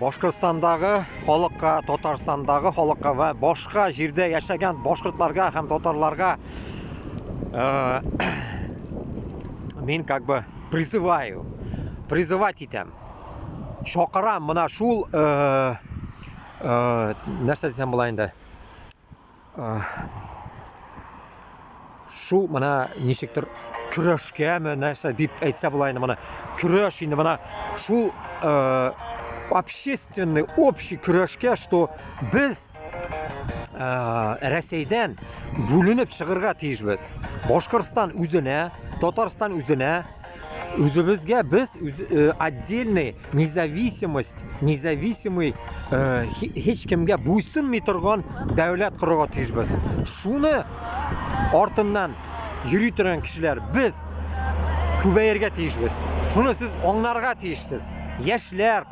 Boshqirdistondagi xalqqa, Tatarstandagi xalqqa va boshqa yerda yashagan boshqirdlarga ham tatarlarga men как бы призываю, призывать итәм, чакырам менә шул нәрсә дисәм була инде, шул менә ничектер көрәшкәме, нәрсә дип әйтсә була инде, менә көрәш инде, менә шул общественный общий көрәшкә, что без Рәсәйдән бүленеп чыгарга тиешбез. Башкортстан үзенә, Татарстан үзенә, үзебезгә без үз, отдельный независимость, независимый, һич кемгә буйсынмый торган дәүләт корырга тиешбез. Шуны артыннан йөри торган кешеләр без күбәергә тиешбез. Шуны сез аңларга тиешсез. Яшьләр.